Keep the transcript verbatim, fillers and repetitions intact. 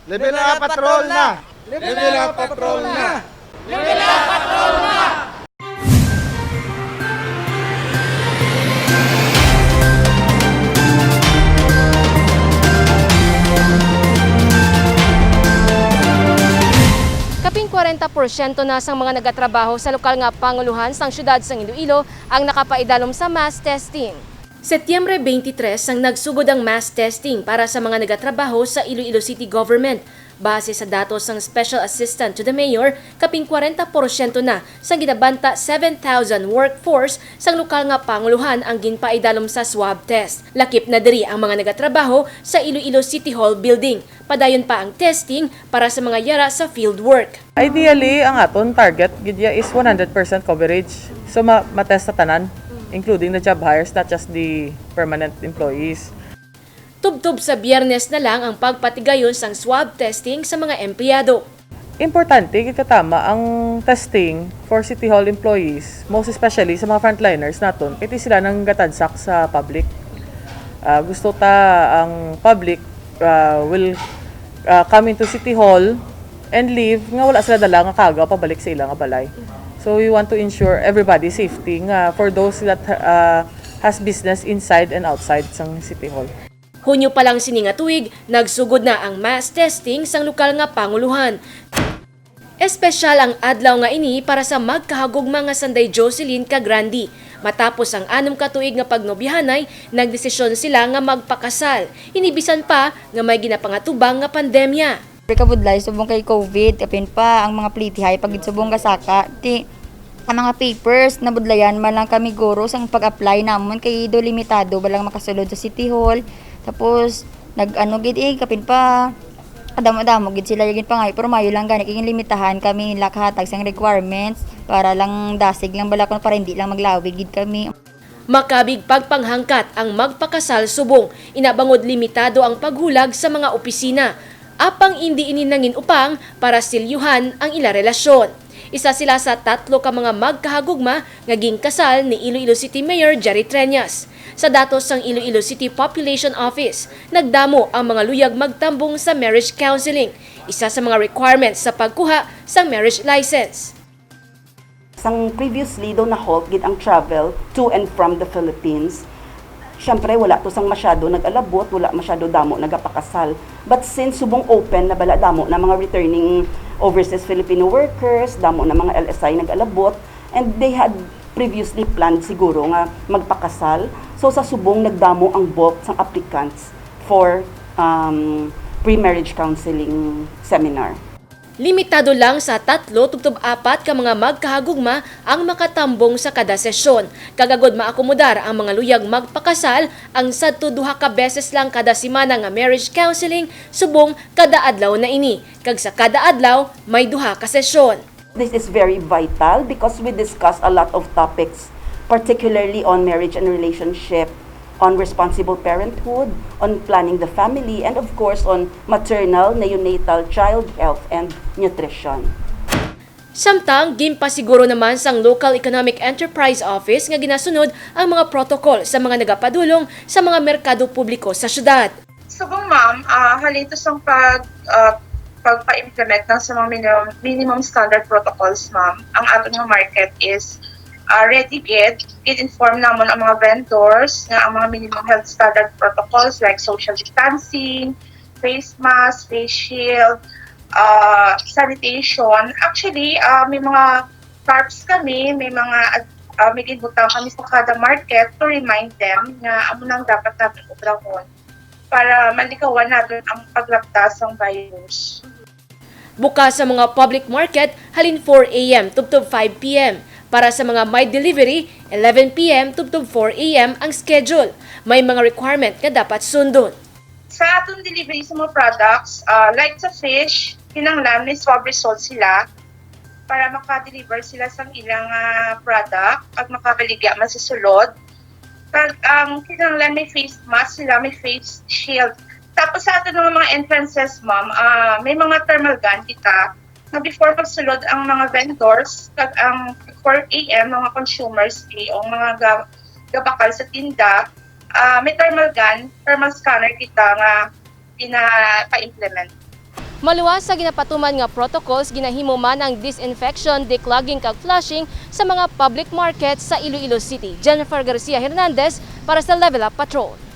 Level up, patrol na! Level up, patrol na! Kapin kwarenta porsyento na sang mga nagatrabaho sa lokal nga pangulohan sang siyudad sang Iloilo ang nakapaidalom sa mass testing. Setyembre twenty-three sang nagsugod ang mass testing para sa mga nagatrabaho sa Iloilo City Government. Base sa datos sang Special Assistant to the Mayor, kapin kwarenta porsyento na sang ginabanta seven thousand workforce sang lokal nga pangulohan ang ginpaidalom sa swab test. Lakip na diri ang mga nagatrabaho sa Iloilo City Hall Building. Padayon pa ang testing para sa mga yara sa field work. Ideally, ang aton target gid ya is one hundred percent coverage. So ma matest sa tanan, including the job hires, not just the permanent employees. Tubtob sa Biyernes na lang ang pagpatigayon sang swab testing sa mga empleyado. Importante gid katama ang testing for City Hall employees, most especially sa mga frontliners naton, kay ti sila nang gatadsak sa public. Ah, gusto ta ang public ah, will ah, come into City Hall and leave nga wala sila dala nga kaagaw pabalik sa ila nga balay. So we want to ensure everybody safety nga for those that ah, has business inside and outside sang City Hall. Hunyo pa lang sini nga tuig, nagsugod na ang mass testing sang lokal nga pangulohan. Espesyal ang adlaw nga ini para sa magkahagugma nga sanday Jocelyn kag Randy. Matapos ang anom ka tuig nga pagnobyahanay, nagdesisyon sila nga magpakasal. Ini bisan pa nga may ginapangatubang nga pandemya. Kabudlay subong kay COVID, kapin pa ang mga plitihay pagid subong gasaka. Ti ang mga papers, nabudlayan man lang kami guro sang pag-apply namon kay do limitado ba lang makasulod sa City Hall. Tapos nag-ano gid eh, kapin pa kadamo-damo gid sila gid pangayo, pero mayo lang gani kay limitahan kami nila kahatag sang requirements para lang dasig lang bala kun para hindi lang maglawi gid kami. Makabig pagpanghangkat ang magpakasal subong ina bangod limitado ang paghulag sa mga opisina. Apang indi ini nangin upang para silyuhan ang ila relasyon. Isa sila sa tatlo ka mga magkahagugma nga ginkasal ni Iloilo City Mayor Jerry Treñas. Sa datos sang Iloilo City Population Office, nagdamo ang mga luyag magtambong sa marriage counseling, isa sa mga requirements sa pagkuha sang marriage license. Sang previously daw na-halt gid ang travel to and from the Philippines. Siyempre, wala to sang masyado nag-alabot, wala masyado damo nagapakasal. But since subong open na bala, damo na mga returning overseas Filipino workers, damo na mga L S I nag-alabot, and they had previously planned siguro nga magpakasal. So sa subong nagdamo ang bulk sang applicants for um, pre-marriage counseling seminar. Limitado lang sa tatlo tubtob apat ka mga magkahagugma ang makatambong sa kada sesyon, kag agod maakomodar ang mga luyag magpakasal, ang sadto duha ka beses lang kada semana nga marriage counseling subong kada adlaw na ini, kag sa kada adlaw may duha ka sesyon. This is very vital because we discuss a lot of topics, particularly on marriage and relationship, on responsible parenthood, on planning the family, and of course on maternal, neonatal, child health, and nutrition. Samtang ginpasiguro naman sang Local Economic Enterprise Office nga ginasunod ang mga protocol sa mga nagapadulong sa mga merkado publiko sa syudad. Subong, ma'am, ah, halin to sang pag, ah, pagpa-implement na sa mga minimum, minimum standard protocols, ma'am, ang aton nga market is ah, ready gid. Gin-inform namon ang mga vendors nga ang mga minimum health standard protocols like social distancing, face mask, face shield, ah, sanitation. Actually, ah, may mga tarps kami, may mga ah, may ginbutang kami sa kada market to remind them nga amo nang dapat natin obrahon para malikawan natin ang paglapta sang virus. Bukas sa mga public market halin four a m tubtob five p m. Para sa mga may delivery, eleven p m tubtob four a m ang schedule. May mga requirement nga dapat sundon. Sa aton delivery sa mga products, ah, like sa fish, kinahanglan may swab result sila para maka-deliver sila sang ilang ah, product at makabaligya man sa sulod. Kag ang kinahanglan may face mask sila, may face shield. Tapos sa aton mga, mga entrances, ma'am, ah, may mga thermal gun kita na before magsulod ang mga vendors, kag ang four a m mga consumers, eh, o mga ga- gabakal sa tinda, ah, may thermal gun, thermal scanner kita nga pinapa-implement. Maluwas sa ginapatuman nga protocols, ginahimo man ang disinfection, declogging kag flushing sa mga public markets sa Iloilo City. Jennifer Garcia Hernandez para sa Level Up Patrol.